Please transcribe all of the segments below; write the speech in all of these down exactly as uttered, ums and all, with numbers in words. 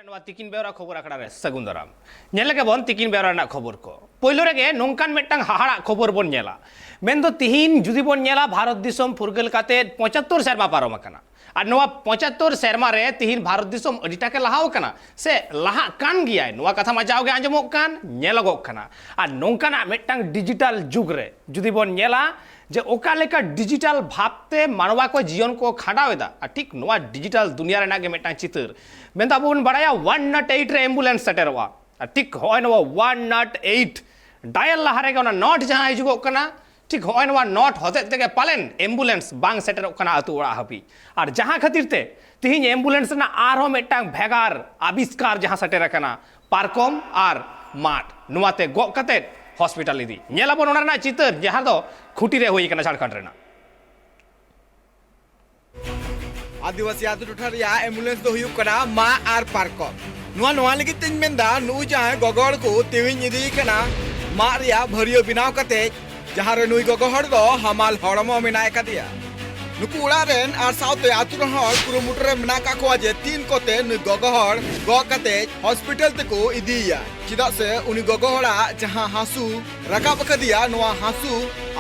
ᱱᱚᱣᱟ ᱛᱤᱠᱤᱱ ᱵᱮᱣᱨᱟ ᱠᱷᱚᱵᱚᱨ ᱟᱠᱷᱲᱟ ᱨᱮ ᱥᱟᱹᱜᱩᱱ ᱫᱟᱨᱟᱢ᱾ ᱧᱮᱞ ᱞᱮᱜᱮ ᱵᱚᱱ ᱛᱤᱠᱤᱱ ᱵᱮᱣᱨᱟ ᱨᱮᱱᱟᱜ ᱠᱷᱚᱵᱚᱨ ᱠᱚ᱾ ᱯᱳᱭᱞᱳ ᱨᱮᱜᱮ ᱱᱚᱝᱠᱟᱱ ᱢᱤᱫᱴᱟᱝ ᱦᱟᱦᱟᱲᱟᱜ ᱠᱷᱚᱵᱚᱨ ᱵᱚᱱ ᱧᱮᱞᱟ᱾ ᱢᱮᱱᱫᱚ ᱛᱤᱦᱤᱧ ᱡᱩᱫᱤ ᱵᱚᱱ ᱧᱮᱞᱟ, ᱵᱷᱟᱨᱚᱛ ᱫᱤᱥᱚᱢ ᱯᱷᱩᱨᱜᱟᱹᱞ ᱠᱟᱛᱮ ᱯᱚᱸᱪᱟᱛᱛᱳᱨ ᱥᱮᱨᱢᱟ ᱯᱟᱨᱚᱢ ᱟᱠᱟᱱᱟ᱾ ᱟᱨ ᱱᱚᱣᱟ ᱯᱚᱸᱪᱟᱛᱛᱳᱨ ᱥᱮᱨᱢᱟ ᱨᱮ ᱛᱤᱦᱤᱧ ᱵᱷᱟᱨᱚᱛ ᱫᱤᱥᱚᱢ ᱟᱹᱰᱤᱴᱟ ᱜᱮ ᱞᱟᱦᱟᱣ ᱟᱠᱟᱱᱟ, ᱥᱮ ᱞᱟᱦᱟᱜ ᱠᱟᱱ ᱜᱮᱭᱟᱭ, ᱱᱚᱣᱟ ᱠᱟᱛᱷᱟ ᱢᱟ ᱡᱟᱣᱜᱮ ᱟᱸᱡᱚᱢᱚᱜ ᱠᱟᱱ, ᱧᱮᱞᱚᱜᱚᱜ ᱠᱟᱱᱟ᱾ ᱟᱨ ᱱᱚᱝᱠᱟᱱᱟᱜ ᱢᱤᱫᱴᱟᱝ ᱰᱤᱡᱤᱴᱟᱞ ᱡᱩᱜᱽ ᱨᱮ ᱡᱩᱫᱤ ᱵᱚᱱ ᱧᱮᱞᱟ, ᱡᱮ ᱚᱠᱟ ᱞᱮᱠᱟ ᱰᱤᱡᱤᱴᱟᱞ ᱵᱷᱟᱵᱽᱛᱮ ᱢᱟᱱᱣᱟ ᱠᱚ ᱡᱤᱭᱚᱱ ᱠᱚ ᱠᱷᱟᱸᱰᱟᱣ ᱮᱫᱟ, ᱟᱨ ᱴᱷᱤᱠ ᱱᱚᱣᱟ ᱰᱤᱡᱤᱴᱟᱞ ᱫᱩᱱᱤᱭᱟ ᱨᱮᱱᱟᱜ ᱜᱮ ᱢᱤᱫᱴᱟᱝ ᱪᱤᱛᱟᱹᱨ᱾ ᱢᱮᱱᱫᱚ ᱟᱵᱚ ᱵᱚᱱ ᱵᱟᱲᱟᱭᱟ, ᱚᱣᱟᱱ ᱱᱚᱴ ᱮᱭᱤᱴ ᱨᱮ ᱮᱢᱵᱩᱞᱮᱱᱥ ᱥᱮᱴᱮᱨᱚᱜᱼᱟ, ᱟᱨ ᱴᱷᱤᱠ ᱦᱚᱸᱜᱼᱚᱭ ᱱᱚᱣᱟ ᱚᱣᱟᱱ ᱱᱚᱴ ᱮᱭᱤᱴ ᱰᱟᱭᱟᱞ ᱞᱟᱦᱟ ᱨᱮᱜᱮ ᱚᱱᱟ ᱱᱚᱴ ᱡᱟᱦᱟᱸ ᱦᱤᱡᱩᱜᱚᱜ ᱠᱟᱱᱟ, ᱴᱷᱤᱠ ᱦᱚᱸᱜᱼᱚᱭ ᱱᱚᱣᱟ ᱱᱚᱴ ᱦᱚᱛᱮᱡ ᱛᱮᱜᱮ ᱯᱟᱞᱮᱱ ᱮᱢᱵᱩᱞᱮᱱᱥ ᱵᱟᱝ ᱥᱮᱴᱮᱨᱚᱜ ᱠᱟᱱᱟ ᱟᱹᱛᱩ ᱚᱲᱟᱜ ᱦᱟᱹᱵᱤᱡ᱾ ᱟᱨ ᱡᱟᱦᱟᱸ ᱠᱷᱟᱹᱛᱤᱨ ᱛᱮ ᱛᱤᱦᱤᱧ ᱮᱢᱵᱩᱞᱮᱱᱥ ᱨᱮᱱᱟᱜ ᱟᱨᱦᱚᱸ ᱢᱤᱫᱴᱟᱝ ᱵᱷᱮᱜᱟᱨ ᱟᱵᱤᱥᱠᱟᱨ ᱡᱟᱦᱟᱸ ᱥᱮᱴᱮᱨ ᱟᱠᱟᱱᱟ, ᱯᱟᱨᱠᱚᱢ ᱟᱨ ᱢᱟᱴ, ᱱᱚᱣᱟᱛᱮ ᱜᱚᱜ ᱠᱟᱛᱮ ᱦᱚᱥᱯᱤᱴᱟᱞ ᱤᱫᱤ᱾ ᱧᱮᱞ ᱟᱵᱚᱱ ᱚᱱᱟ ᱨᱮᱱᱟᱜ ᱪᱤᱛᱟᱹᱨ, ᱡᱟᱦᱟᱸ ᱫᱚ ᱠᱷᱩᱸᱴᱤ ᱨᱮ ᱦᱩᱭ ᱟᱠᱟᱱᱟ ᱡᱷᱟᱲᱠᱷᱚᱸᱰ ᱨᱮᱱᱟᱜ᱾ ᱟᱹᱫᱤᱵᱟᱹᱥᱤ ᱟᱹᱛᱩ ᱴᱚᱴᱷᱟ ᱨᱮᱭᱟᱜ ᱮᱢᱵᱩᱞᱮᱱᱥ ᱫᱚ ᱦᱩᱭᱩᱜ ᱠᱟᱱᱟ ᱢᱟᱜ ᱟᱨ ᱯᱟᱨᱠᱚᱢ᱾ ᱱᱚᱣᱟ ᱱᱚᱣᱟ ᱞᱟᱹᱜᱤᱫ ᱛᱤᱧ ᱢᱮᱱᱫᱟ, ᱱᱩᱜᱼᱩ ᱡᱟᱦᱟᱸᱭ ᱜᱚᱜᱚ ᱦᱚᱲ ᱠᱚ ᱛᱮᱣᱤᱧ ᱤᱫᱤᱭᱮ ᱠᱟᱱᱟ ᱢᱟᱜ ᱨᱮᱭᱟᱜ ᱵᱷᱟᱹᱨᱭᱟᱹ ᱵᱮᱱᱟᱣ ᱠᱟᱛᱮ, ᱡᱟᱦᱟᱸ ᱨᱮ ᱱᱩᱭ ᱜᱚᱜᱚ ᱦᱚᱲ ᱫᱚ ᱦᱟᱢᱟᱞ ᱦᱚᱲᱢᱚ ᱢᱮᱱᱟᱭ ᱠᱟᱫᱮᱭᱟ᱾ ᱱᱩᱠᱩ ᱚᱲᱟᱜ ᱨᱮᱱ ᱟᱨ ᱥᱟᱶᱛᱮ ᱟᱹᱛᱩ ᱨᱮᱱ ᱦᱚᱲ ᱠᱩᱨᱩᱢᱩᱴᱩ ᱨᱮ ᱢᱮᱱᱟᱜ ᱠᱟᱜ ᱠᱚᱣᱟ ᱡᱮ ᱛᱤᱱ ᱠᱚᱛᱮ ᱱᱩᱭ ᱜᱚᱜᱚ ᱦᱚᱲ ᱜᱚᱜ ᱠᱟᱛᱮ ᱦᱚᱥᱯᱤᱴᱟᱞ ᱛᱮᱠᱚ ᱤᱫᱤᱭᱮᱭᱟ, ᱪᱮᱫᱟᱜ ᱥᱮ ᱩᱱᱤ ᱜᱚᱜᱚ ᱦᱚᱲᱟᱜ ᱡᱟᱦᱟᱸ ᱦᱟᱹᱥᱩ ᱨᱟᱠᱟᱵ ᱟᱠᱟᱫᱮᱭᱟ, ᱱᱚᱣᱟ ᱦᱟᱹᱥᱩ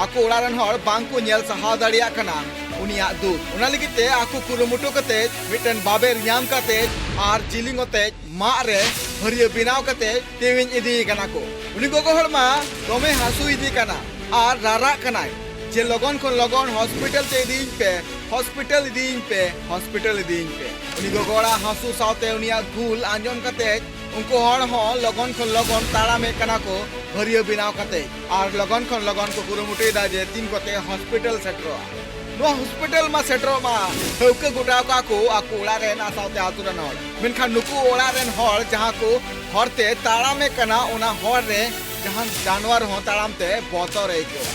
ᱟᱠᱚ ᱚᱲᱟᱜ ᱨᱮᱱ ᱦᱚᱲ ᱵᱟᱝ ᱠᱚ ᱧᱮᱞ ᱥᱟᱦᱟᱣ ᱫᱟᱲᱮᱭᱟᱜ ᱠᱟᱱᱟ ᱩᱱᱤᱭᱟᱜ ᱫᱩᱠ᱾ ᱚᱱᱟ ᱞᱟᱹᱜᱤᱫ ᱛᱮ ᱟᱠᱚ ᱠᱩᱨᱩᱢᱩᱴᱩ ᱠᱟᱛᱮ ᱢᱤᱫᱴᱮᱱ ᱵᱟᱵᱮᱨ ᱧᱟᱢ ᱠᱟᱛᱮ ᱟᱨ ᱡᱤᱞᱤᱧ ᱚᱛᱮᱡ ᱢᱟᱜ ᱨᱮ ᱵᱷᱟᱹᱨᱭᱟᱹ ᱵᱮᱱᱟᱣ ᱠᱟᱛᱮ ᱛᱮᱣᱤᱧ ᱤᱫᱤᱭᱮ ᱠᱟᱱᱟ ᱠᱚ᱾ ᱩᱱᱤ ᱜᱚᱜᱚ ᱦᱚᱲ ᱢᱟ ᱫᱚᱢᱮ ᱦᱟᱹᱥᱩ ᱤᱫᱤ ᱠᱟᱱᱟ ᱟᱨ ᱨᱟᱨᱟᱜ ᱠᱟᱱᱟᱭ ᱡᱮ ᱞᱚᱜᱚᱱ ᱠᱷᱚᱱ ᱞᱚᱜᱚᱱ ᱦᱚᱥᱯᱤᱴᱟᱞ ᱛᱮ ᱤᱫᱤᱭᱤᱧ ᱯᱮ, ᱦᱚᱥᱯᱤᱴᱟᱞ ᱤᱫᱤᱭᱤᱧ ᱯᱮ, ᱦᱚᱥᱯᱤᱴᱟᱞ ᱤᱫᱤᱭᱤᱧ ᱯᱮ᱾ ᱩᱱᱤ ᱜᱚᱜᱚ ᱦᱚᱲᱟᱜ ᱦᱟᱹᱥᱩ ᱥᱟᱶᱛᱮ ᱩᱱᱤᱭᱟᱜ ᱜᱩᱞ ᱟᱸᱡᱚᱢ ᱠᱟᱛᱮ ᱩᱱᱠᱩ ᱦᱚᱲ ᱦᱚᱸ ᱞᱚᱜᱚᱱ ᱠᱷᱚᱱ ᱞᱚᱜᱚᱱ ᱛᱟᱲᱟᱢᱮᱫ ᱠᱟᱱᱟ ᱠᱚ ᱵᱷᱟᱹᱨᱭᱟᱹ ᱵᱮᱱᱟᱣ ᱠᱟᱛᱮ, ᱟᱨ ᱞᱚᱜᱚᱱ ᱠᱷᱚᱱ ᱞᱚᱜᱚᱱ ᱠᱚ ᱠᱩᱨᱩᱢᱩᱴᱩᱭᱮᱫᱟ ᱡᱮ ᱛᱤᱱ ᱠᱚᱛᱮ ᱦᱚᱥᱯᱤᱴᱟᱞ ᱥᱮᱴᱮᱨᱚᱜᱼᱟ᱾ ᱱᱚᱣᱟ ᱦᱚᱥᱯᱤᱴᱟᱞ ᱢᱟ ᱥᱮᱴᱮᱨᱚᱜ ᱢᱟ ᱴᱷᱟᱹᱣᱠᱟᱹ ᱜᱚᱴᱟᱣ ᱠᱟᱜ ᱠᱚ ᱟᱠᱚ ᱚᱲᱟᱜ ᱨᱮᱱ ᱟᱨ ᱥᱟᱶᱛᱮ ᱟᱹᱛᱩ ᱨᱮᱱ ᱦᱚᱲ, ᱢᱮᱱᱠᱷᱟᱱ ᱱᱩᱠᱩ ᱚᱲᱟᱜ ᱨᱮᱱ ᱦᱚᱲ ᱡᱟᱦᱟᱸ ᱠᱚ ᱦᱚᱨᱛᱮ ᱛᱟᱲᱟᱢᱮᱫ ᱠᱟᱱᱟ, ᱚᱱᱟ ᱦᱚᱨ ᱨᱮ ᱡᱟᱦᱟᱱ ᱡᱟᱱᱣᱟᱨ ᱦᱚᱸ ᱛᱟᱲᱟᱢ ᱛᱮ ᱵᱚᱛᱚᱨ ᱮ ᱟᱹᱭᱠᱟᱹᱣᱟ᱾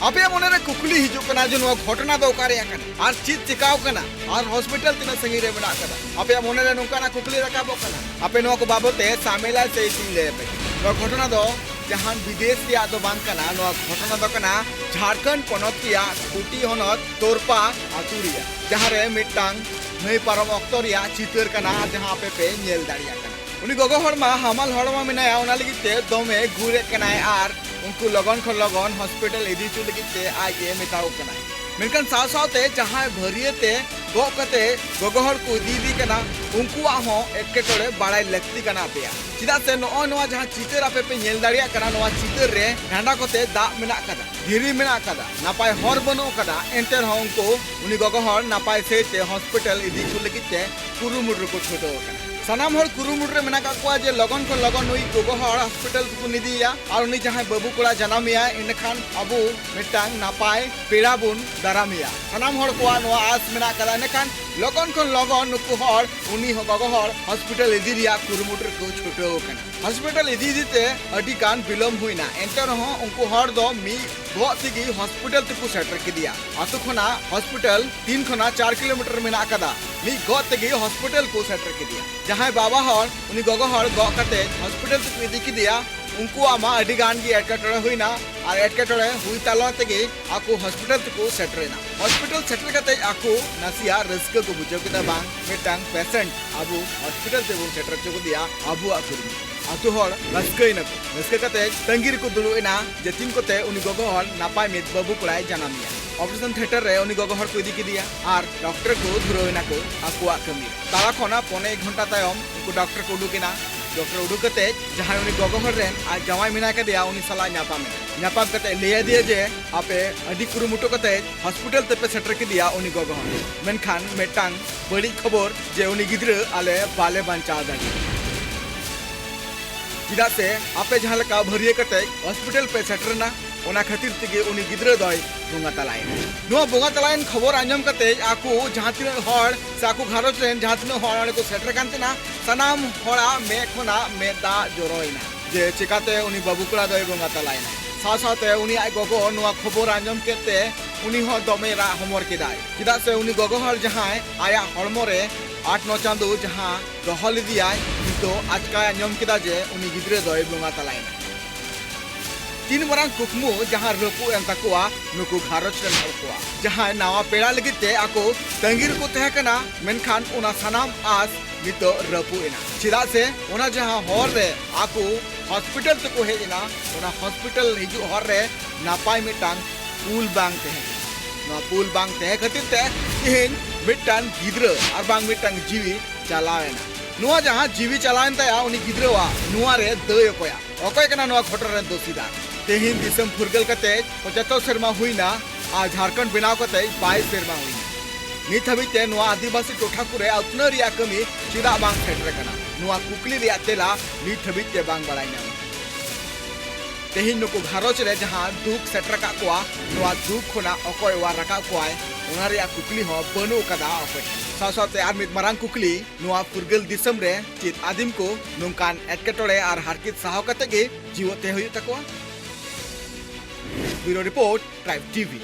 ᱟᱯᱮᱭᱟᱜ ᱢᱚᱱᱮᱨᱮ ᱠᱩᱠᱞᱤ ᱦᱤᱡᱩᱜ ᱠᱟᱱᱟ ᱡᱮ ᱱᱚᱣᱟ ᱜᱷᱚᱴᱚᱱᱟ ᱫᱚ ᱚᱠᱟ ᱨᱮᱭᱟᱜ ᱠᱟᱱᱟ ᱟᱨ ᱪᱮᱫ ᱪᱤᱠᱟᱣ ᱠᱟᱱᱟ ᱟᱨ ᱦᱚᱥᱯᱤᱴᱟᱞ ᱛᱤᱱᱟᱹᱜ ᱥᱟᱺᱜᱤᱧ ᱨᱮ ᱢᱮᱱᱟᱜ ᱟᱠᱟᱫᱟ? ᱟᱯᱮᱭᱟᱜ ᱢᱚᱱᱮᱨᱮ ᱱᱚᱝᱠᱟᱱᱟᱜ ᱠᱩᱠᱞᱤ ᱨᱟᱠᱟᱵᱚᱜ ᱠᱟᱱᱟ? ᱟᱯᱮ ᱱᱚᱣᱟ ᱠᱚ ᱵᱟᱵᱚᱛ ᱛᱮ ᱥᱟᱢᱮᱞᱟ ᱥᱮ ᱤᱧ ᱞᱟᱹᱭ ᱟᱯᱮ᱾ ᱱᱚᱣᱟ ᱜᱷᱚᱴᱚᱱᱟ ᱫᱚ ᱡᱟᱦᱟᱱ ᱵᱤᱫᱮᱥ ᱨᱮᱭᱟᱜ ᱫᱚ ᱵᱟᱝ ᱠᱟᱱᱟ᱾ ᱱᱚᱣᱟ ᱜᱷᱚᱴᱚᱱᱟ ᱫᱚ ᱠᱟᱱᱟ ᱡᱷᱟᱲᱠᱷᱚᱸᱰ ᱯᱚᱱᱚᱛ ᱨᱮᱭᱟᱜ ᱠᱷᱩᱸᱴᱤ ᱦᱚᱱᱚᱛ ᱛᱳᱨᱯᱟ ᱟᱹᱛᱩ ᱨᱮᱭᱟᱜ, ᱡᱟᱦᱟᱸ ᱨᱮ ᱢᱤᱫᱴᱟᱝ ᱱᱟᱹᱭ ᱯᱟᱨᱚᱢ ᱚᱠᱛᱚ ᱨᱮᱭᱟᱜ ᱪᱤᱛᱟᱹᱨ ᱠᱟᱱᱟ, ᱡᱟᱦᱟᱸ ᱟᱯᱮ ᱯᱮ ᱧᱮᱞ ᱫᱟᱲᱮᱭᱟᱜ ᱠᱟᱱᱟ᱾ ᱩᱱᱤ ᱜᱚᱜᱚ ᱦᱚᱲ ᱢᱟ ᱦᱟᱢᱟᱞ ᱦᱚᱲᱢᱚ ᱢᱮᱱᱟᱭᱟ, ᱚᱱᱟ ᱞᱟᱹᱜᱤᱫ ᱛᱮ ᱫᱚᱢᱮ ᱜᱩᱨᱮᱫ ᱠᱟᱱᱟᱭ ᱟᱨ ᱩᱱᱠᱩ ᱞᱚᱜᱚᱱ ᱠᱷᱚᱱ ᱞᱚᱜᱚᱱ ᱦᱚᱥᱯᱤᱴᱟᱞ ᱤᱫᱤ ᱦᱚᱪᱚ ᱞᱟᱹᱜᱤᱫ ᱛᱮ ᱟᱡ ᱮ ᱢᱮᱛᱟᱣ ᱠᱟᱱᱟ᱾ ᱢᱮᱱᱠᱷᱟᱱ ᱥᱟᱶ ᱥᱟᱶᱛᱮ ᱡᱟᱦᱟᱸᱭ ᱵᱷᱟᱹᱨᱭᱟᱹ ᱛᱮ ᱜᱚᱜ ᱠᱟᱛᱮ ᱜᱚᱜᱚ ᱦᱚᱲ ᱠᱚ ᱤᱫᱤᱭᱮᱫᱮ ᱠᱟᱱᱟ, ᱩᱱᱠᱩᱣᱟᱜ ᱦᱚᱸ ᱮᱴᱠᱮᱴᱚᱬᱮ ᱵᱟᱲᱟᱭ ᱞᱟᱹᱠᱛᱤ ᱠᱟᱱᱟ ᱟᱯᱮᱭᱟᱜ᱾ ᱪᱮᱫᱟᱜ ᱥᱮ ᱱᱚᱜᱼᱚᱭ ᱱᱚᱣᱟ ᱡᱟᱦᱟᱸ ᱪᱤᱛᱟᱹᱨ ᱟᱯᱮ ᱯᱮ ᱧᱮᱞ ᱫᱟᱲᱮᱭᱟᱜ ᱠᱟᱱᱟ, ᱱᱚᱣᱟ ᱪᱤᱛᱟᱹᱨ ᱨᱮ ᱰᱟᱸᱰᱟ ᱠᱚᱛᱮ ᱫᱟᱜ ᱢᱮᱱᱟᱜ ᱠᱟᱫᱟ, ᱫᱷᱤᱨᱤ ᱢᱮᱱᱟᱜ ᱠᱟᱫᱟ, ᱱᱟᱯᱟᱭ ᱦᱚᱨ ᱵᱟᱹᱱᱩᱜ ᱠᱟᱫᱟ᱾ ᱮᱱᱛᱮ ᱨᱮᱦᱚᱸ ᱩᱱᱠᱩ ᱩᱱᱤ ᱜᱚᱜᱚ ᱦᱚᱲ ᱱᱟᱯᱟᱭ ᱥᱟᱹᱦᱤᱡ ᱛᱮ ᱦᱚᱥᱯᱤᱴᱟᱞ ᱤᱫᱤ ᱠᱚ ᱞᱟᱹᱜᱤᱫ ᱛᱮ ᱠᱩᱨᱩᱢᱩᱴᱩ ᱨᱮᱠᱚ ᱪᱷᱩᱴᱟᱹᱣ ᱟᱠᱟᱱᱟ᱾ ᱥᱟᱱᱟᱢ ᱦᱚᱲ ᱠᱩᱨᱩᱢᱩᱴᱩ ᱨᱮ ᱢᱮᱱᱟᱜ ᱠᱟᱜ ᱠᱚᱣᱟ ᱡᱮ ᱞᱚᱜᱚᱱ ᱠᱷᱚᱱ ᱞᱚᱜᱚᱱ ᱱᱩᱭ ᱜᱚᱜᱚ ᱦᱚᱲ ᱦᱚᱥᱯᱤᱴᱟᱞ ᱛᱮᱵᱚᱱ ᱤᱫᱤᱭᱮᱭᱟ ᱟᱨ ᱩᱱᱤ ᱡᱟᱦᱟᱸᱭ ᱵᱟᱹᱵᱩ ᱠᱚᱲᱟ ᱡᱟᱱᱟᱢᱮᱭᱟ, ᱮᱸᱰᱮᱠᱷᱟᱱ ᱟᱵᱚ ᱢᱤᱫᱴᱟᱝ ᱱᱟᱯᱟᱭ ᱯᱮᱲᱟ ᱵᱚᱱ ᱫᱟᱨᱟᱢᱮᱭᱟ᱾ ᱥᱟᱱᱟᱢ ᱦᱚᱲ ᱠᱚᱣᱟᱜ ᱱᱚᱣᱟ ᱟᱥ ᱢᱮᱱᱟᱜ ᱠᱟᱫᱟ᱾ ᱮᱸᱰᱮᱠᱷᱟᱱ ᱞᱚᱜᱚᱱ ᱠᱷᱚᱱ ᱞᱚᱜᱚᱱ ᱱᱩᱠᱩ ᱦᱚᱲ ᱩᱱᱤ ᱦᱚᱸ ᱜᱚᱜᱚ ᱦᱚᱲ ᱦᱚᱥᱯᱤᱴᱟᱞ ᱤᱫᱤ ᱨᱮᱭᱟᱜ ᱠᱩᱨᱩᱢᱩᱴᱩ ᱨᱮᱠᱚ ᱪᱷᱩᱴᱟᱹᱣ ᱟᱠᱟᱱᱟ᱾ ᱦᱚᱥᱯᱤᱴᱟᱞ ᱤᱫᱤ ᱤᱫᱤ ᱛᱮ ᱟᱹᱰᱤ ᱜᱟᱱ ᱵᱤᱞᱚᱢ ᱦᱩᱭᱱᱟ, ᱮᱱᱛᱮ ᱨᱮᱦᱚᱸ ᱩᱱᱠᱩ ᱦᱚᱲ ᱫᱚ ᱢᱤᱫ ᱜᱚᱜ ᱛᱮᱜᱮ ᱦᱚᱥᱯᱤᱴᱟᱞ ᱛᱮᱠᱚ ᱥᱮᱴᱮᱨ ᱠᱮᱫᱮᱭᱟ᱾ ᱟᱛᱳ ᱠᱷᱚᱱᱟᱜ ᱦᱚᱥᱯᱤᱴᱟᱞ ᱛᱤᱱ ᱠᱷᱚᱱᱟᱜ ᱪᱟᱨ ᱠᱤᱞᱳᱢᱤᱴᱟᱨ ᱢᱮᱱᱟᱜ ᱠᱟᱫᱟ᱾ ᱢᱤᱫ ᱜᱚᱜ ᱛᱮᱜᱮ ᱦᱚᱥᱯᱤᱴᱟᱞ ᱠᱚ ᱥᱮᱴᱮᱨ ᱠᱮᱫᱮᱭᱟ᱾ ᱡᱟᱦᱟᱸᱭ ᱵᱟᱵᱟ ᱦᱚᱲ ᱩᱱᱤ ᱜᱚᱜᱚ ᱦᱚᱲ ᱜᱚᱜ ᱠᱟᱛᱮ ᱦᱚᱥᱯᱤᱴᱟᱞ ᱛᱮᱠᱚ ᱤᱫᱤ ᱠᱮᱫᱮᱭᱟ, ᱩᱱᱠᱩᱣᱟᱜ ᱢᱟ ᱟᱹᱰᱤ ᱜᱟᱱ ᱜᱮ ᱮᱴᱠᱮᱴᱚᱬᱮ ᱦᱩᱭᱱᱟ᱾ ᱟᱨ ᱮᱴᱠᱮᱴᱚᱬᱮ ᱦᱩᱭ ᱛᱟᱞᱟ ᱛᱮᱜᱮ ᱟᱠᱚ ᱦᱚᱥᱯᱤᱴᱟᱞ ᱛᱮᱠᱚ ᱥᱮᱴᱮᱨᱮᱱᱟ᱾ ᱦᱚᱥᱯᱤᱴᱟᱞ ᱥᱮᱴᱮᱨ ᱠᱟᱛᱮ ᱟᱠᱚ ᱱᱟᱥᱮᱭᱟᱜ ᱨᱟᱹᱥᱠᱟᱹ ᱠᱚ ᱵᱩᱡᱷᱟᱹᱣ ᱠᱮᱫᱟ, ᱵᱟᱝ, ᱢᱤᱫᱴᱟᱝ ᱯᱮᱥᱮᱱᱴ ᱟᱵᱚ ᱦᱚᱥᱯᱤᱴᱟᱞ ᱛᱮᱵᱚᱱ ᱥᱮᱴᱮᱨ ᱦᱚᱪᱚ ᱠᱮᱫᱮᱭᱟ ᱟᱵᱚᱣᱟᱜ ᱠᱩᱨᱩᱢᱩᱴᱩ᱾ ᱟᱛᱳ ᱦᱚᱲ ᱨᱟᱹᱥᱠᱟᱹᱭᱮᱱᱟ ᱠᱚ᱾ ᱨᱟᱹᱥᱠᱟᱹ ᱠᱟᱛᱮ ᱛᱟᱺᱜᱤ ᱨᱮᱠᱚ ᱫᱩᱲᱩᱵ ᱮᱱᱟ ᱡᱮ ᱛᱤᱱ ᱠᱚᱛᱮ ᱩᱱᱤ ᱜᱚᱜᱚ ᱦᱚᱲ ᱱᱟᱯᱟᱭ ᱢᱤᱫ ᱵᱟᱹᱵᱩ ᱠᱚᱲᱟᱭ ᱡᱟᱱᱟᱢᱮᱭᱟ᱾ ᱚᱯᱟᱨᱮᱥᱚᱱ ᱛᱷᱤᱭᱮᱴᱟᱨ ᱨᱮ ᱩᱱᱤ ᱜᱚᱜᱚ ᱦᱚᱲ ᱠᱚ ᱤᱫᱤ ᱠᱮᱫᱮᱭᱟ ᱟᱨ ᱰᱚᱠᱴᱚᱨ ᱠᱚ ᱫᱷᱩᱨᱟᱹᱣ ᱮᱱᱟ ᱠᱚ ᱟᱠᱚᱣᱟᱜ ᱠᱟᱹᱢᱤ᱾ ᱛᱟᱞᱟ ᱠᱷᱚᱱᱟᱜ ᱯᱚᱱᱮ ᱜᱷᱚᱱᱴᱟ ᱛᱟᱭᱚᱢ ᱩᱱᱠᱩ ᱰᱚᱠᱴᱚᱨ ᱠᱚ ᱩᱰᱩᱠ ᱮᱱᱟ᱾ ᱰᱚᱠᱴᱚᱨ ᱩᱰᱩᱠ ᱠᱟᱛᱮ ᱡᱟᱦᱟᱸᱭ ᱩᱱᱤ ᱜᱚᱜᱚ ᱦᱚᱲ ᱨᱮᱱ ᱟᱡ ᱡᱟᱶᱟᱭ ᱢᱮᱱᱟᱭ ᱠᱟᱫᱮᱭᱟ, ᱩᱱᱤ ᱥᱟᱞᱟᱜ ᱧᱟᱯᱟᱢ ᱮᱱᱟ᱾ ᱧᱟᱯᱟᱢ ᱠᱟᱛᱮ ᱞᱟᱹᱭ ᱟᱫᱮᱭᱟ ᱡᱮ, ᱟᱯᱮ ᱟᱹᱰᱤ ᱠᱩᱨᱩᱢᱩᱴᱩ ᱠᱟᱛᱮ ᱦᱚᱥᱯᱤᱴᱟᱞ ᱛᱮᱯᱮ ᱥᱮᱴᱮᱨ ᱠᱮᱫᱮᱭᱟ ᱩᱱᱤ ᱜᱚᱜᱚ ᱦᱚᱲ, ᱢᱮᱱᱠᱷᱟᱱ ᱢᱤᱫᱴᱟᱝ ᱵᱟᱹᱲᱤᱡ ᱠᱷᱚᱵᱚᱨ ᱡᱮ ᱩᱱᱤ ᱜᱤᱫᱽᱨᱟᱹ ᱟᱞᱮ ᱵᱟᱞᱮ ᱵᱟᱧᱪᱟᱣ ᱫᱟᱲᱮᱭᱟᱫᱮᱭᱟ᱾ ᱪᱮᱫᱟᱜ ᱥᱮ ᱟᱯᱮ ᱡᱟᱦᱟᱸ ᱞᱮᱠᱟ ᱵᱷᱟᱹᱨᱭᱟᱹ ᱠᱟᱛᱮ ᱦᱚᱥᱯᱤᱴᱟᱞ ᱯᱮ ᱥᱮᱴᱮᱨ ᱮᱱᱟ, ᱚᱱᱟ ᱠᱷᱟᱹᱛᱤᱨ ᱛᱮᱜᱮ ᱩᱱᱤ ᱜᱤᱫᱽᱨᱟᱹ ᱫᱚᱭ ᱵᱚᱸᱜᱟ ᱛᱟᱞᱟᱭᱮᱱᱟ᱾ ᱱᱚᱣᱟ ᱵᱚᱸᱜᱟ ᱛᱟᱞᱟᱭᱮᱱ ᱠᱷᱚᱵᱚᱨ ᱟᱸᱡᱚᱢ ᱠᱟᱛᱮ ᱟᱠᱚ ᱡᱟᱦᱟᱸ ᱛᱤᱱᱟᱹᱜ ᱦᱚᱲ ᱥᱮ ᱟᱠᱚ ᱜᱷᱟᱨᱚᱸᱡᱽ ᱨᱮᱱ ᱡᱟᱦᱟᱸ ᱛᱤᱱᱟᱹᱜ ᱦᱚᱲ ᱚᱸᱰᱮ ᱠᱚ ᱥᱮᱴᱮᱨ ᱠᱟᱱ ᱛᱟᱦᱮᱱᱟ, ᱥᱟᱱᱟᱢ ᱦᱚᱲᱟᱜ ᱢᱮᱫ ᱠᱷᱚᱱᱟᱜ ᱢᱮᱫ ᱫᱟᱜ ᱡᱚᱨᱚᱭᱮᱱᱟ ᱡᱮ ᱪᱮᱠᱟᱛᱮ ᱩᱱᱤ ᱵᱟᱹᱵᱩ ᱠᱚᱲᱟ ᱫᱚᱭ ᱵᱚᱸᱜᱟ ᱛᱟᱞᱟᱭᱮᱱᱟ᱾ ᱥᱟᱶ ᱥᱟᱶᱛᱮ ᱩᱱᱤ ᱟᱡ ᱜᱚᱜᱚ ᱱᱚᱣᱟ ᱠᱷᱚᱵᱚᱨ ᱟᱸᱡᱚᱢ ᱠᱮᱫ ᱛᱮ ᱩᱱᱤ ᱦᱚᱸ ᱫᱚᱢᱮ ᱨᱟᱜ ᱦᱚᱢᱚᱨ ᱠᱮᱫᱟᱭ᱾ ᱪᱮᱫᱟᱜ ᱥᱮ ᱩᱱᱤ ᱜᱚᱜᱚ ᱦᱚᱲ ᱡᱟᱦᱟᱸᱭ ᱟᱭᱟᱜ ᱦᱚᱲᱢᱚ ᱨᱮ ᱟᱴ ᱱᱚ ᱪᱟᱸᱫᱳ ᱡᱟᱦᱟᱸ ᱫᱚᱦᱚ ᱞᱮᱫᱮᱭᱟᱭ, ᱱᱤᱛᱚᱜ ᱟᱪᱠᱟᱭ ᱟᱸᱡᱚᱢ ᱠᱮᱫᱟ ᱡᱮ ᱩᱱᱤ ᱜᱤᱫᱽᱨᱟᱹ ᱫᱚᱭ ᱵᱚᱸᱜᱟ ᱛᱟᱞᱟᱭᱮᱱᱟ᱾ ᱛᱤᱱ ᱢᱟᱨᱟᱝ ᱠᱩᱠᱢᱩ ᱡᱟᱦᱟᱸ ᱨᱟᱹᱯᱩᱫ ᱮᱱ ᱛᱟᱠᱚᱣᱟ ᱱᱩᱠᱩ ᱜᱷᱟᱨᱚᱸᱡᱽ ᱨᱮᱱ ᱦᱚᱲ ᱠᱚᱣᱟᱜ᱾ ᱡᱟᱦᱟᱸᱭ ᱱᱟᱣᱟ ᱯᱮᱲᱟ ᱞᱟᱹᱜᱤᱫ ᱛᱮ ᱟᱠᱚ ᱛᱟᱺᱜᱤ ᱨᱮᱠᱚ ᱛᱟᱦᱮᱸ ᱠᱟᱱᱟ, ᱢᱮᱱᱠᱷᱟᱱ ᱚᱱᱟ ᱥᱟᱱᱟᱢ ᱟᱸᱥ ᱱᱤᱛᱚᱜ ᱨᱟᱹᱯᱩᱫ ᱮᱱᱟ᱾ ᱪᱮᱫᱟᱜ ᱥᱮ ᱚᱱᱟ ᱡᱟᱦᱟᱸ ᱦᱚᱨ ᱨᱮ ᱟᱠᱚ ᱦᱚᱥᱯᱤᱴᱟᱞ ᱛᱮᱠᱚ ᱦᱮᱡ ᱮᱱᱟ, ᱚᱱᱟ ᱦᱚᱥᱯᱤᱴᱟᱞ ᱦᱤᱡᱩᱜ ᱦᱚᱨ ᱨᱮ ᱱᱟᱯᱟᱭ ᱢᱤᱫᱴᱟᱝ ᱯᱩᱞ ᱵᱟᱝ ᱛᱟᱦᱮᱸ ᱠᱟᱱᱟ᱾ ᱱᱚᱣᱟ ᱯᱩᱞ ᱵᱟᱝ ᱛᱟᱦᱮᱸ ᱠᱷᱟᱹᱛᱤᱨ ᱛᱮ ᱛᱮᱦᱮᱧ ᱢᱤᱫᱴᱟᱝ ᱜᱤᱫᱽᱨᱟᱹ ᱟᱨ ᱵᱟᱝ ᱢᱤᱫᱴᱟᱝ ᱡᱤᱣᱤ ᱪᱟᱞᱟᱣ ᱮᱱᱟ᱾ ᱱᱚᱣᱟ ᱡᱟᱦᱟᱸ ᱡᱤᱣᱤ ᱪᱟᱞᱟᱣᱮᱱ ᱛᱟᱭᱟ, ᱩᱱᱤ ᱜᱤᱫᱽᱨᱟᱹᱣᱟᱜ ᱱᱚᱣᱟ ᱨᱮ ᱫᱟᱹᱭ ᱚᱠᱚᱭᱟ? ᱚᱠᱚᱭ ᱠᱟᱱᱟ ᱱᱚᱣᱟ ᱜᱷᱚᱴᱚᱱᱟ ᱨᱮᱱ ᱫᱳᱥᱤᱫᱟᱨ? ᱛᱮᱦᱮᱧ ᱫᱤᱥᱚᱢ ᱯᱷᱩᱨᱜᱟᱹᱞ ᱠᱟᱛᱮ ᱯᱚᱸᱪᱟᱛᱛᱳᱨ ᱥᱮᱨᱢᱟ ᱦᱩᱭᱱᱟ ᱟᱨ ᱡᱷᱟᱲᱠᱷᱚᱸᱰ ᱵᱮᱱᱟᱣ ᱠᱟᱛᱮ ᱵᱟᱭᱤᱥ ᱥᱮᱨᱢᱟ ᱦᱩᱭᱱᱟ᱾ ᱱᱤᱛ ᱦᱟᱹᱵᱤᱡ ᱛᱮ ᱱᱚᱣᱟ ᱟᱹᱫᱤᱵᱟᱹᱥᱤ ᱴᱚᱴᱷᱟ ᱠᱚᱨᱮ ᱩᱛᱱᱟᱹᱣ ᱨᱮᱭᱟᱜ ᱠᱟᱹᱢᱤ ᱪᱮᱫᱟᱜ ᱵᱟᱝ ᱥᱮᱴᱮᱨ ᱟᱠᱟᱱᱟ? ᱱᱚᱣᱟ ᱠᱩᱠᱞᱤ ᱨᱮᱭᱟᱜ ᱛᱮᱞᱟ ᱱᱤᱛ ᱦᱟᱹᱵᱤᱡ ᱛᱮ ᱵᱟᱝ ᱵᱟᱲᱟᱭ ᱧᱟᱢ ᱟᱠᱟᱱᱟ᱾ ᱛᱮᱦᱮᱧ ᱱᱩᱠᱩ ᱜᱷᱟᱨᱚᱸᱡᱽ ᱨᱮ ᱡᱟᱦᱟᱸ ᱫᱩᱠ ᱥᱮᱴᱮᱨ ᱟᱠᱟᱫ ᱠᱚᱣᱟ, ᱱᱚᱣᱟ ᱫᱩᱠ ᱠᱷᱚᱱᱟᱜ ᱚᱠᱚᱭ ᱚᱣᱟᱨ ᱨᱟᱠᱟᱵ ᱠᱚᱣᱟᱭ, ᱚᱱᱟ ᱨᱮᱭᱟᱜ ᱠᱩᱠᱞᱤ ᱦᱚᱸ ᱵᱟᱹᱱᱩᱜ ᱟᱠᱟᱫᱟ ᱚᱠᱚᱭ ᱴᱷᱮᱱ᱾ ᱥᱟᱶ ᱥᱟᱶᱛᱮ ᱟᱨ ᱢᱤᱫ ᱢᱟᱨᱟᱝ ᱠᱩᱠᱞᱤ, ᱱᱚᱣᱟ ᱯᱷᱩᱨᱜᱟᱹᱞ ᱫᱤᱥᱚᱢ ᱨᱮ ᱪᱮᱫ ᱟᱹᱫᱤᱢ ᱠᱚ ᱱᱚᱝᱠᱟᱱ ᱮᱴᱠᱮᱴᱚᱬᱮ ᱟᱨ ᱦᱟᱨᱠᱮᱛ ᱥᱟᱦᱟᱣ ᱠᱟᱛᱮ ᱜᱮ ᱡᱤᱣᱮᱫ ᱛᱟᱦᱮᱸ ᱦᱩᱭᱩᱜ ᱛᱟᱠᱚᱣᱟ? ᱵᱤᱭᱩᱨᱳ ᱨᱤᱯᱳᱨᱴ, ᱴᱨᱟᱭᱤᱵᱽ ᱴᱤᱵᱷᱤ᱾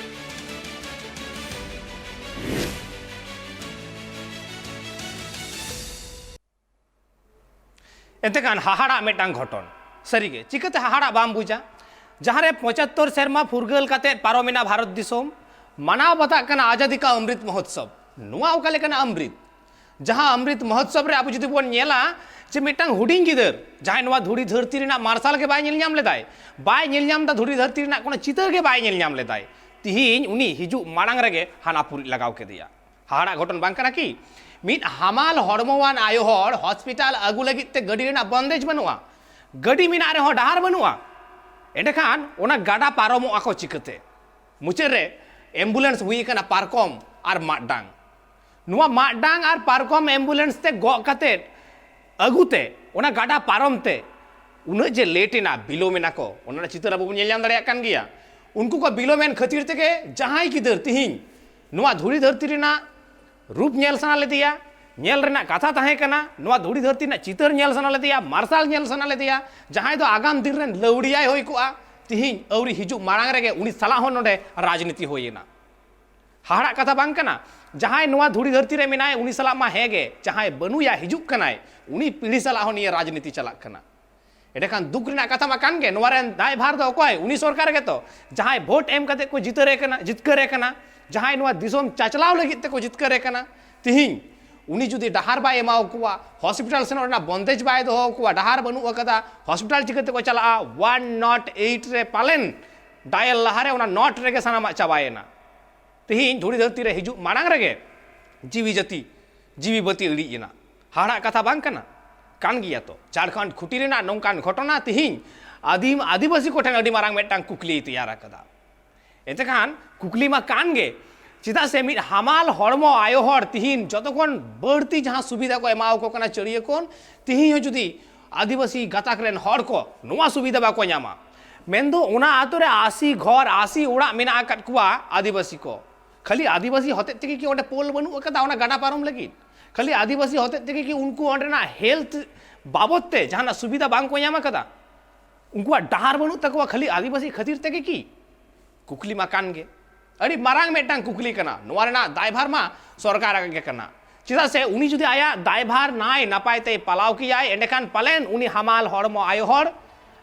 ᱮᱱᱛᱮ ᱠᱷᱟᱱ ᱦᱟᱦᱟᱲᱟᱜ ᱢᱤᱫᱴᱟᱝ ᱜᱷᱚᱴᱚᱱ᱾ ᱥᱟᱹᱨᱤᱜᱮ, ᱪᱤᱠᱟᱹᱛᱮ ᱦᱟᱦᱟᱲᱟᱜ ᱵᱟᱢ ᱵᱩᱡᱟ? ᱡᱟᱦᱟᱸ ᱨᱮ ᱯᱚᱸᱪᱟᱛᱛᱳᱨ ᱥᱮᱨᱢᱟ ᱯᱷᱩᱨᱜᱟᱹᱞ ᱠᱟᱛᱮ ᱯᱟᱨᱚᱢᱮᱱᱟ ᱵᱷᱟᱨᱚᱛ ᱫᱤᱥᱚᱢ, ᱢᱟᱱᱟᱣ ᱵᱟᱛᱟᱜ ᱠᱟᱱᱟ ᱟᱡᱟᱫᱤ ᱠᱟ ᱚᱢᱨᱤᱛ ᱢᱚᱦᱳᱛᱥᱚᱵ᱾ ᱱᱚᱣᱟ ᱚᱠᱟ ᱞᱮᱠᱟᱱᱟᱜ ᱚᱢᱨᱤᱛ? ᱡᱟᱦᱟᱸ ᱚᱢᱨᱤᱛ ᱢᱚᱦᱳᱛᱥᱚᱵ ᱨᱮ ᱟᱵᱚ ᱡᱩᱫᱤ ᱵᱚᱱ ᱧᱮᱞᱟ ᱡᱮ ᱢᱤᱫᱴᱟᱝ ᱦᱩᱰᱤᱧ ᱜᱤᱫᱟᱹᱨ, ᱡᱟᱦᱟᱸᱭ ᱱᱚᱣᱟ ᱫᱷᱩᱲᱤ ᱫᱷᱟᱹᱨᱛᱤ ᱨᱮᱱᱟᱜ ᱢᱟᱨᱥᱟᱞ ᱜᱮ ᱵᱟᱭ ᱧᱮᱞ ᱧᱟᱢ ᱞᱮᱫᱟᱭ, ᱵᱟᱭ ᱧᱮᱞ ᱧᱟᱢ ᱮᱫᱟ ᱫᱷᱩᱲᱤ ᱫᱷᱟᱹᱨᱛᱤ ᱨᱮᱱᱟᱜ ᱠᱳᱱᱳ ᱪᱤᱛᱟᱹᱨ ᱜᱮ ᱵᱟᱭ ᱧᱮᱞ ᱧᱟᱢ ᱞᱮᱫᱟᱭ, ᱛᱤᱦᱤᱧ ᱩᱱᱤ ᱦᱤᱡᱩᱜ ᱢᱟᱲᱟᱝ ᱨᱮᱜᱮ ᱦᱟᱱᱟ ᱯᱩᱨᱤ ᱞᱟᱜᱟᱣ ᱠᱮᱫᱮᱭᱟ᱾ ᱦᱟᱦᱟᱲᱟᱜ ᱜᱷᱚᱴᱚᱱ ᱵᱟᱝ ᱠᱟᱱᱟ ᱠᱤ? ᱢᱤᱫ ᱦᱟᱢᱟᱞ ᱦᱚᱲᱢᱚᱣᱟᱱ ᱟᱭᱳ ᱦᱚᱲ ᱦᱚᱥᱯᱤᱴᱟᱞ ᱟᱹᱜᱩ ᱞᱟᱹᱜᱤᱫ ᱛᱮ ᱜᱟᱹᱰᱤ ᱨᱮᱱᱟᱜ ᱵᱚᱱᱫᱮᱡᱽ ᱵᱟᱹᱱᱩᱜᱼᱟ, ᱜᱟᱹᱰᱤ ᱢᱮᱱᱟᱜ ᱨᱮᱦᱚᱸ ᱰᱟᱦᱟᱨ ᱵᱟᱹᱱᱩᱜᱼᱟ᱾ ᱮᱸᱰᱮᱠᱷᱟᱱ ᱚᱱᱟ ᱜᱟᱰᱟ ᱯᱟᱨᱚᱢᱚᱜᱼᱟ ᱠᱚ ᱪᱤᱠᱟᱹᱛᱮ? ᱢᱩᱪᱟᱹᱫ ᱨᱮ ᱮᱢᱵᱩᱞᱮᱱᱥ ᱦᱩᱭ ᱟᱠᱟᱱᱟ ᱯᱟᱨᱠᱚᱢ ᱟᱨ ᱢᱟᱫ ᱰᱟᱝ᱾ ᱱᱚᱣᱟ ᱢᱟᱫ ᱰᱟᱝ ᱟᱨ ᱯᱟᱨᱠᱚᱢ ᱮᱢᱵᱩᱞᱮᱱᱥ ᱛᱮ ᱜᱚᱜ ᱠᱟᱛᱮ ᱟᱹᱜᱩ ᱛᱮ, ᱚᱱᱟ ᱜᱟᱰᱟ ᱯᱟᱨᱚᱢ ᱛᱮ ᱩᱱᱟᱹᱜ ᱡᱮ ᱞᱮᱴ ᱮᱱᱟ, ᱵᱤᱞᱚᱢ ᱮᱱᱟ ᱠᱚ, ᱚᱱᱟ ᱨᱮᱱᱟᱜ ᱪᱤᱛᱟᱹᱨ ᱟᱵᱚ ᱵᱚᱱ ᱧᱮᱞ ᱧᱟᱢ ᱫᱟᱲᱮᱭᱟᱜ ᱠᱟᱱ ᱜᱮᱭᱟ᱾ ᱩᱱᱠᱩ ᱠᱚ ᱵᱤᱞᱚᱢ ᱮᱱ ᱠᱷᱟᱹᱛᱤᱨ ᱛᱮᱜᱮ ᱡᱟᱦᱟᱸᱭ ᱜᱤᱫᱟᱹᱨ ᱛᱤᱦᱤᱧ ᱱᱚᱣᱟ ᱫᱷᱩᱲᱤ ᱫᱷᱟᱹᱨᱛᱤ ᱨᱮᱱᱟᱜ ᱨᱩᱯ ᱧᱮᱞ ᱥᱟᱱᱟ ᱞᱮᱫᱮᱭᱟ, ᱧᱮᱞ ᱨᱮᱱᱟᱜ ᱠᱟᱛᱷᱟ ᱛᱟᱦᱮᱸ ᱠᱟᱱᱟ, ᱱᱚᱣᱟ ᱫᱷᱩᱲᱤ ᱫᱷᱟᱹᱨᱛᱤ ᱨᱮᱱᱟᱜ ᱪᱤᱛᱟᱹᱨ ᱧᱮᱞ ᱥᱟᱱᱟ ᱞᱮᱫᱮᱭᱟ, ᱢᱟᱨᱥᱟᱞ ᱧᱮᱞ ᱥᱟᱱᱟ ᱞᱮᱫᱮᱭᱟ, ᱡᱟᱦᱟᱸᱭ ᱫᱚ ᱟᱜᱟᱢ ᱫᱤᱱ ᱨᱮᱱ ᱞᱟᱹᱣᱲᱤᱭᱟᱭ ᱦᱩᱭ ᱠᱚᱜᱼᱟ, ᱛᱤᱦᱤᱧ ᱟᱹᱣᱨᱤ ᱦᱤᱡᱩᱜ ᱢᱟᱲᱟᱝ ᱨᱮᱜᱮ ᱩᱱᱤ ᱥᱟᱞᱟᱜ ᱦᱚᱸ ᱱᱚᱰᱮ ᱨᱟᱡᱽᱱᱤᱛᱤ ᱦᱩᱭ ᱮᱱᱟ᱾ ᱦᱟᱦᱟᱲᱟᱜ ᱠᱟᱛᱷᱟ ᱵᱟᱝ ᱠᱟᱱᱟ? ᱡᱟᱦᱟᱸᱭ ᱱᱚᱣᱟ ᱫᱷᱩᱲᱤ ᱫᱷᱟᱹᱨᱛᱤ ᱨᱮ ᱢᱮᱱᱟᱭ, ᱩᱱᱤ ᱥᱟᱞᱟᱜ ᱢᱟ ᱦᱮᱸ ᱜᱮ, ᱡᱟᱦᱟᱸᱭ ᱵᱟᱹᱱᱩᱭᱟ, ᱦᱤᱡᱩᱜ ᱠᱟᱱᱟᱭ, ᱩᱱᱤ ᱯᱤᱲᱦᱤ ᱥᱟᱞᱟᱜ ᱦᱚᱸ ᱱᱤᱭᱟᱹ ᱨᱟᱡᱽᱱᱤᱛᱤ ᱪᱟᱞᱟᱜ ᱠᱟᱱᱟ᱾ ᱮᱸᱰᱮᱠᱷᱟᱱ ᱫᱩᱠ ᱨᱮᱱᱟᱜ ᱠᱟᱛᱷᱟ ᱢᱟ ᱠᱟᱱ ᱜᱮ, ᱱᱚᱣᱟ ᱨᱮᱱ ᱫᱟᱭᱵᱷᱟᱨ ᱫᱚ ᱚᱠᱚᱭ? ᱩᱱᱤ ᱥᱚᱨᱠᱟᱨ ᱜᱮᱛᱚ, ᱡᱟᱦᱟᱸᱭ ᱵᱷᱳᱴ ᱮᱢ ᱠᱟᱛᱮ ᱠᱚ ᱡᱤᱛᱟᱹᱨᱮ ᱠᱟᱱᱟ, ᱡᱤᱛᱠᱟᱹᱨᱮ ᱠᱟᱱᱟ, ᱡᱟᱦᱟᱸᱭ ᱱᱚᱣᱟ ᱫᱤᱥᱚᱢ ᱪᱟᱪᱞᱟᱣ ᱞᱟᱹᱜᱤᱫ ᱛᱮᱠᱚ ᱡᱤᱛᱠᱟᱹᱨᱮ ᱠᱟᱱᱟ᱾ ᱛᱤᱦᱤᱧ ᱩᱱᱤ ᱡᱩᱫᱤ ᱰᱟᱦᱟᱨ ᱵᱟᱭ ᱮᱢᱟ ᱠᱚᱣᱟ, ᱦᱚᱥᱯᱤᱴᱟᱞ ᱥᱮᱱᱚᱜ ᱨᱮᱱᱟᱜ ᱵᱚᱱᱫᱮᱡᱽ ᱵᱟᱭ ᱫᱚᱦᱚ ᱟᱠᱚᱣᱟ, ᱰᱟᱦᱟᱨ ᱵᱟᱹᱱᱩᱜ ᱟᱠᱟᱫᱟ, ᱦᱚᱥᱯᱤᱴᱟᱞ ᱪᱤᱠᱟᱹ ᱛᱮᱠᱚ ᱪᱟᱞᱟᱜᱼᱟ? ᱚᱣᱟᱱ ᱱᱚᱴ ᱮᱭᱤᱴ ᱨᱮ ᱯᱟᱞᱮᱱ ᱰᱟᱭᱮᱞ ᱞᱟᱦᱟᱨᱮ ᱚᱱᱟ ᱱᱚᱴ ᱨᱮᱜᱮ ᱥᱟᱱᱟᱢᱟᱜ ᱪᱟᱵᱟᱭᱮᱱᱟ᱾ ᱛᱤᱦᱤᱧ ᱫᱷᱩᱲᱤ ᱫᱷᱟᱹᱨᱛᱤ ᱨᱮ ᱦᱤᱡᱩᱜ ᱢᱟᱲᱟᱝ ᱨᱮᱜᱮ ᱡᱤᱣᱤ ᱡᱟᱹᱛᱤ, ᱡᱤᱣᱤ ᱵᱟᱹᱛᱤ ᱤᱲᱤᱡ ᱮᱱᱟ᱾ ᱦᱟᱦᱟᱲᱟᱜ ᱠᱟᱛᱷᱟ ᱵᱟᱝ ᱠᱟᱱᱟ? ᱠᱟᱱ ᱜᱮᱭᱟ ᱛᱚ᱾ ᱡᱷᱟᱲᱠᱷᱚᱸᱰ ᱠᱷᱩᱸᱴᱤ ᱨᱮᱱᱟᱜ ᱱᱚᱝᱠᱟᱱ ᱜᱷᱚᱴᱚᱱᱟ ᱛᱤᱦᱤᱧ ᱟᱹᱫᱤᱢ ᱟᱹᱫᱤᱵᱟᱹᱥᱤ ᱠᱚᱴᱷᱮᱱ ᱟᱹᱰᱤ ᱢᱟᱨᱟᱝ ᱢᱤᱫᱴᱟᱝ ᱠᱩᱠᱞᱤᱭ ᱛᱮᱭᱟᱨ ᱟᱠᱟᱫᱟ᱾ ᱮᱱᱛᱮᱠᱷᱟᱱ ᱠᱩᱠᱞᱤ ᱢᱟ ᱠᱟᱱ ᱜᱮ, ᱪᱮᱫᱟᱜ ᱥᱮ ᱢᱤᱫ ᱦᱟᱢᱟᱞ ᱦᱚᱲᱢᱚ ᱟᱭᱳ ᱦᱚᱲ ᱛᱤᱦᱤᱧ ᱡᱚᱛᱚ ᱠᱷᱚᱱ ᱵᱟᱹᱲᱛᱤ ᱡᱟᱦᱟᱸ ᱥᱩᱵᱤᱫᱷᱟ ᱠᱚ ᱮᱢᱟᱣᱟᱠᱚ ᱠᱟᱱᱟ ᱪᱟᱹᱲᱤᱭᱟᱹ ᱠᱷᱚᱱ, ᱛᱤᱦᱤᱧ ᱦᱚᱸ ᱡᱩᱫᱤ ᱟᱹᱫᱤᱵᱟᱹᱥᱤ ᱜᱟᱛᱟᱠ ᱨᱮᱱ ᱦᱚᱲ ᱠᱚ ᱱᱚᱣᱟ ᱥᱩᱵᱤᱫᱷᱟ ᱵᱟᱠᱚ ᱧᱟᱢᱟ, ᱢᱮᱱᱫᱚ ᱚᱱᱟ ᱟᱛᱳ ᱨᱮ ᱟᱥᱤ ᱜᱷᱚᱨ, ᱟᱥᱤ ᱚᱲᱟᱜ ᱢᱮᱱᱟᱜ ᱟᱠᱟᱫ ᱠᱚᱣᱟ ᱟᱹᱫᱤᱵᱟᱹᱥᱤ ᱠᱚ, ᱠᱷᱟᱹᱞᱤ ᱟᱹᱫᱤᱵᱟᱹᱥᱤ ᱦᱚᱛᱮᱡ ᱛᱮᱜᱮ ᱠᱤ ᱚᱸᱰᱮ ᱯᱳᱞ ᱵᱟᱹᱱᱩᱜ ᱟᱠᱟᱫᱟ ᱚᱱᱟ ᱜᱟᱰᱟ ᱯᱟᱨᱚᱢ ᱞᱟᱹᱜᱤᱫ? ᱠᱷᱟᱹᱞᱤ ᱟᱹᱫᱤᱵᱟᱹᱥᱤ ᱦᱚᱛᱮᱡ ᱛᱮᱜᱮ ᱠᱤ ᱩᱱᱠᱩ ᱚᱸᱰᱮᱱᱟᱜ ᱦᱮᱞᱛᱷ ᱵᱟᱵᱚᱫ ᱛᱮ ᱡᱟᱦᱟᱱᱟᱜ ᱥᱩᱵᱤᱫᱷᱟ ᱵᱟᱝ ᱠᱚ ᱧᱟᱢ ᱟᱠᱟᱫᱟ? ᱩᱱᱠᱩᱣᱟᱜ ᱰᱟᱦᱟᱨ ᱵᱟᱹᱱᱩᱜ ᱛᱟᱠᱚᱣᱟ ᱠᱷᱟᱹᱞᱤ ᱟᱹᱫᱤᱵᱟᱹᱥᱤ ᱠᱷᱟᱹᱛᱤᱨ ᱛᱮᱜᱮ ᱠᱤ? ᱠᱩᱠᱞᱤ ᱢᱟ ᱠᱟᱱ ᱜᱮ᱾ ᱟᱹᱰᱤ ᱢᱟᱨᱟᱝ ᱢᱤᱫᱴᱟᱝ ᱠᱩᱠᱞᱤ ᱠᱟᱱᱟ᱾ ᱱᱚᱣᱟ ᱨᱮᱱᱟᱜ ᱫᱟᱭᱵᱷᱟᱨ ᱢᱟ ᱥᱚᱨᱠᱟᱨᱟᱜ ᱜᱮ ᱠᱟᱱᱟ᱾ ᱪᱮᱫᱟᱜ ᱥᱮ ᱩᱱᱤ ᱡᱩᱫᱤ ᱟᱭᱟᱜ ᱫᱟᱭᱵᱷᱟᱨ ᱱᱟᱭ ᱱᱟᱯᱟᱭ ᱛᱮᱭ ᱯᱟᱞᱟᱣ ᱠᱮᱭᱟᱭ, ᱮᱸᱰᱮᱠᱷᱟᱱ ᱯᱟᱞᱮᱱ ᱩᱱᱤ ᱦᱟᱢᱟᱞ ᱦᱚᱲᱢᱚ ᱟᱭᱳ ᱦᱚᱲ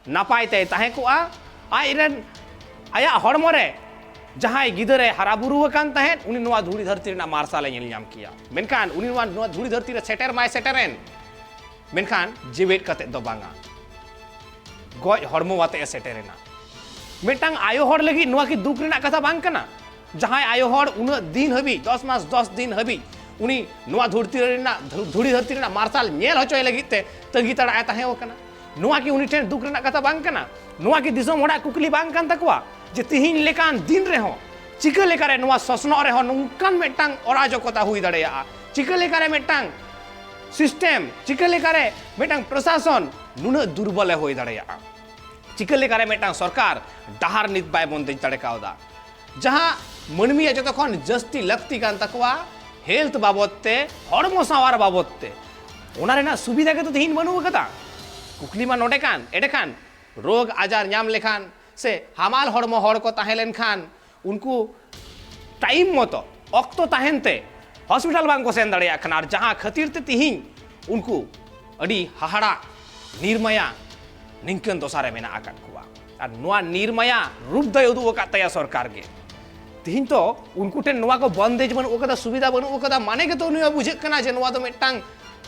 ᱱᱟᱯᱟᱭ ᱛᱮᱭ ᱛᱟᱦᱮᱸ ᱠᱚᱜᱼᱟ᱾ ᱟᱡ ᱨᱮᱱ, ᱟᱭᱟᱜ ᱦᱚᱲᱢᱚ ᱨᱮ ᱡᱟᱦᱟᱸᱭ ᱜᱤᱫᱟᱹᱨᱮ ᱦᱟᱨᱟ ᱵᱩᱨᱩ ᱟᱠᱟᱱ ᱛᱟᱦᱮᱸᱫ, ᱩᱱᱤ ᱱᱚᱣᱟ ᱫᱷᱩᱲᱤ ᱫᱷᱟᱹᱨᱛᱤ ᱨᱮᱱᱟᱜ ᱢᱟᱨᱥᱟᱞᱮ ᱧᱮᱞ ᱧᱟᱢ ᱠᱮᱭᱟ᱾ ᱢᱮᱱᱠᱷᱟᱱ ᱩᱱᱤ ᱱᱚᱣᱟ, ᱱᱚᱣᱟ ᱫᱷᱩᱲᱤ ᱫᱷᱟᱹᱨᱛᱤ ᱨᱮ ᱥᱮᱴᱮᱨ ᱢᱟᱭ ᱥᱮᱴᱮᱨᱮᱱ, ᱢᱮᱱᱠᱷᱟᱱ ᱡᱮᱣᱮᱫ ᱠᱟᱛᱮᱫ ᱫᱚ ᱵᱟᱝᱟ, ᱜᱚᱡ ᱦᱚᱲᱢᱚ ᱟᱛᱮ ᱮ ᱥᱮᱴᱮᱨᱮᱱᱟ᱾ ᱢᱤᱫᱴᱟᱝ ᱟᱭᱳ ᱦᱚᱲ ᱞᱟᱹᱜᱤᱫ ᱱᱚᱣᱟ ᱠᱤ ᱫᱩᱠ ᱨᱮᱱᱟᱜ ᱠᱟᱛᱷᱟ ᱵᱟᱝ ᱠᱟᱱᱟ? ᱡᱟᱦᱟᱸᱭ ᱟᱭᱳ ᱦᱚᱲ ᱩᱱᱟᱹᱜ ᱫᱤᱱ ᱦᱟᱹᱵᱤᱡ, ᱫᱚᱥ ᱢᱟᱥ ᱫᱚᱥ ᱫᱤᱱ ᱦᱟᱹᱵᱤᱡ ᱩᱱᱤ ᱱᱚᱣᱟ ᱫᱷᱩᱲᱤ ᱨᱮᱱᱟᱜ, ᱫᱷᱩᱲᱤ ᱫᱷᱟᱹᱨᱛᱤ ᱨᱮᱱᱟᱜ ᱢᱟᱨᱥᱟᱞ ᱧᱮᱞ ᱦᱚᱪᱚᱭ ᱞᱟᱹᱜᱤᱫ ᱛᱮ ᱛᱟᱺᱜᱤ ᱛᱟᱲᱟᱜ ᱮ ᱛᱟᱦᱮᱸ ᱠᱟᱱᱟ, ᱱᱚᱣᱟ ᱠᱤ ᱩᱱᱤ ᱴᱷᱮᱱ ᱫᱩᱠ ᱨᱮᱱᱟᱜ ᱠᱟᱛᱷᱟ ᱵᱟᱝ ᱠᱟᱱᱟ? ᱱᱚᱣᱟ ᱠᱤ ᱫᱤᱥᱚᱢ ᱦᱚᱲᱟᱜ ᱠᱩᱠᱞᱤ ᱵᱟᱝ ᱠᱟᱱ ᱛᱟᱠᱚᱣᱟ ᱡᱮ ᱛᱤᱦᱤᱧ ᱞᱮᱠᱟᱱ ᱫᱤᱱ ᱨᱮᱦᱚᱸ ᱪᱤᱠᱟᱹ ᱞᱮᱠᱟᱨᱮ ᱱᱚᱣᱟ ᱥᱚᱥᱱᱚᱜ ᱨᱮᱦᱚᱸ ᱱᱚᱝᱠᱟᱱ ᱢᱤᱫᱴᱟᱝ ᱚᱨᱟᱡᱚᱠᱚᱛᱟ ᱦᱩᱭ ᱫᱟᱲᱮᱭᱟᱜᱼᱟ? ᱪᱤᱠᱟᱹ ᱞᱮᱠᱟᱨᱮ ᱢᱤᱫᱴᱟᱝ ᱥᱤᱥᱴᱮᱢ, ᱪᱤᱠᱟᱹ ᱞᱮᱠᱟᱨᱮ ᱢᱤᱫᱴᱟᱝ ᱯᱨᱚᱥᱟᱥᱚᱱ ᱱᱩᱱᱟᱹᱜ ᱫᱩᱨᱵᱚᱞᱮ ᱦᱩᱭ ᱫᱟᱲᱮᱭᱟᱜᱼᱟ? ᱪᱤᱠᱟᱹ ᱞᱮᱠᱟᱨᱮ ᱢᱤᱫᱴᱟᱝ ᱥᱚᱨᱠᱟᱨ ᱰᱟᱦᱟᱨ ᱱᱤᱛ ᱵᱟᱭ ᱵᱚᱱᱫᱮᱡ ᱫᱟᱲᱮ ᱠᱟᱣᱫᱟ? ᱡᱟᱦᱟᱸ ᱢᱟᱹᱱᱢᱤᱭᱟᱜ ᱡᱚᱛᱚ ᱠᱷᱚᱱ ᱡᱟᱹᱥᱛᱤ ᱞᱟᱹᱠᱛᱤ ᱠᱟᱱ ᱛᱟᱠᱚᱣᱟ ᱦᱮᱞᱛᱷ ᱵᱟᱵᱚᱫ ᱛᱮ, ᱦᱚᱲᱢᱚ ᱥᱟᱶᱟᱨ ᱵᱟᱵᱚᱫ ᱛᱮ, ᱚᱱᱟ ᱨᱮᱱᱟᱜ ᱥᱩᱵᱤᱫᱷᱟ ᱜᱮᱛᱚ ᱛᱤᱦᱤᱧ ᱵᱟᱹᱱᱩᱜ ᱟᱠᱟᱫᱟ᱾ ᱠᱩᱠᱞᱤ ᱢᱟ ᱱᱚᱰᱮ ᱠᱟᱱ᱾ ᱮᱸᱰᱮᱠᱷᱟᱱ ᱨᱳᱜᱽ ᱟᱡᱟᱨ ᱧᱟᱢ ᱞᱮᱠᱷᱟᱱ ᱥᱮ ᱦᱟᱢᱟᱞ ᱦᱚᱲᱢᱚ ᱦᱚᱲ ᱠᱚ ᱛᱟᱦᱮᱸ ᱞᱮᱱᱠᱷᱟᱱ ᱩᱱᱠᱩ ᱴᱟᱭᱤᱢ ᱢᱚᱛᱚ, ᱚᱠᱛᱚ ᱛᱟᱦᱮᱱ ᱛᱮ ᱦᱚᱥᱯᱤᱴᱟᱞ ᱵᱟᱝ ᱠᱚ ᱥᱮᱱ ᱫᱟᱲᱮᱭᱟᱜ ᱠᱟᱱᱟ, ᱟᱨ ᱡᱟᱦᱟᱸ ᱠᱷᱟᱹᱛᱤᱨ ᱛᱮ ᱛᱤᱦᱤᱧ ᱩᱱᱠᱩ ᱟᱹᱰᱤ ᱦᱟᱦᱟᱲᱟ, ᱱᱤᱨᱢᱟᱭᱟ, ᱱᱤᱝᱠᱟᱹᱱ ᱫᱚᱥᱟ ᱨᱮ ᱢᱮᱱᱟᱜ ᱟᱠᱟᱫ ᱠᱚᱣᱟ᱾ ᱟᱨ ᱱᱚᱣᱟ ᱱᱤᱨᱢᱟᱭᱟ ᱨᱩᱯ ᱫᱚᱭ ᱩᱫᱩᱜ ᱟᱠᱟᱫ ᱛᱟᱭᱟ ᱥᱚᱨᱠᱟᱨ ᱜᱮ᱾ ᱛᱤᱦᱤᱧ ᱛᱚ ᱩᱱᱠᱩ ᱴᱷᱮᱱ ᱱᱚᱣᱟ ᱠᱚ ᱵᱚᱱᱫᱮᱡᱽ ᱵᱟᱹᱱᱩᱜ ᱟᱠᱟᱫᱟ, ᱥᱩᱵᱤᱫᱷᱟ ᱵᱟᱹᱱᱩᱜ ᱟᱠᱟᱫᱟ, ᱢᱟᱱᱮ ᱜᱮᱛᱚ ᱩᱱᱤ ᱦᱚᱸ ᱵᱩᱡᱷᱟᱹᱜ ᱠᱟᱱᱟ ᱡᱮ ᱱᱚᱣᱟ ᱫᱚ ᱢᱤᱫᱴᱟᱝ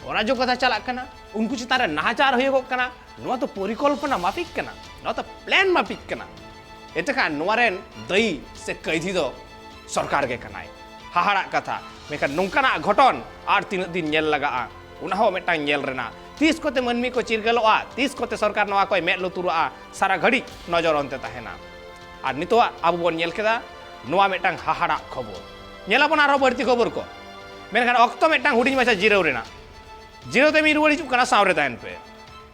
ᱚᱨᱟᱡᱚᱠᱚᱛᱟ ᱪᱟᱞᱟᱜ ᱠᱟᱱᱟ, ᱩᱱᱠᱩ ᱪᱮᱛᱟᱱ ᱨᱮ ᱱᱟᱦᱟᱪᱟᱨ ᱦᱩᱭᱩᱜᱚᱜ ᱠᱟᱱᱟ᱾ ᱱᱚᱣᱟ ᱫᱚ ᱯᱚᱨᱤᱠᱚᱞᱯᱚᱱᱟ ᱢᱟᱯᱤᱠ ᱠᱟᱱᱟ, ᱱᱚᱣᱟ ᱫᱚ ᱯᱞᱮᱱ ᱢᱟᱯᱤᱠ ᱠᱟᱱᱟ᱾ ᱮᱛᱮᱠᱷᱟᱱ ᱱᱚᱣᱟ ᱨᱮᱱ ᱫᱟᱹᱭᱤ ᱥᱮ ᱠᱟᱹᱭᱫᱷᱤ ᱫᱚ ᱥᱚᱨᱠᱟᱨ ᱜᱮ ᱠᱟᱱᱟᱭ᱾ ᱦᱟᱦᱟᱲᱟᱜ ᱠᱟᱛᱷᱟ᱾ ᱢᱮᱱᱠᱷᱟᱱ ᱱᱚᱝᱠᱟᱱᱟᱜ ᱜᱷᱚᱴᱚᱱ ᱟᱨ ᱛᱤᱱᱟᱹᱜ ᱫᱤᱱ ᱧᱮᱞ ᱞᱟᱜᱟᱜᱼᱟ, ᱚᱱᱟ ᱦᱚᱸ ᱢᱤᱫᱴᱟᱝ ᱧᱮᱞ ᱨᱮᱱᱟᱜ᱾ ᱛᱤᱥ ᱠᱚᱛᱮ ᱢᱟᱹᱱᱢᱤ ᱠᱚ ᱪᱤᱨᱜᱟᱹᱞᱚᱜᱼᱟ, ᱛᱤᱥ ᱠᱚᱛᱮ ᱥᱚᱨᱠᱟᱨ ᱱᱚᱣᱟ ᱠᱚᱭ ᱢᱮᱫ ᱞᱩᱛᱩᱨᱟᱜᱼᱟ, ᱥᱟᱨᱟ ᱜᱷᱟᱹᱲᱤᱡ ᱱᱚᱡᱚᱨ ᱚᱱᱛᱮ ᱛᱟᱦᱮᱱᱟ᱾ ᱟᱨ ᱱᱤᱛᱚᱜ ᱟᱵᱚ ᱵᱚᱱ ᱧᱮᱞ ᱠᱮᱫᱟ ᱱᱚᱣᱟ ᱢᱤᱫᱴᱟᱝ ᱦᱟᱦᱟᱲᱟᱜ ᱠᱷᱚᱵᱚᱨ᱾ ᱧᱮᱞᱟᱵᱚᱱ ᱟᱨᱦᱚᱸ ᱵᱟᱹᱲᱛᱤ ᱠᱷᱚᱵᱚᱨ ᱠᱚ, ᱢᱮᱱᱠᱷᱟᱱ ᱚᱠᱛᱚ ᱢᱤᱫᱴᱟᱝ ᱦᱩᱰᱤᱧ ᱢᱟᱪᱷᱟ ᱡᱤᱨᱟᱹᱣ ᱨᱮᱱᱟᱜ᱾ ᱡᱤᱨᱟᱹᱣ ᱛᱮ ᱢᱤᱫ ᱨᱩᱣᱟᱹᱲ ᱦᱤᱡᱩᱜ ᱠᱟᱱᱟ, ᱥᱟᱶᱨᱮ ᱛᱟᱦᱮᱱ ᱯᱮ᱾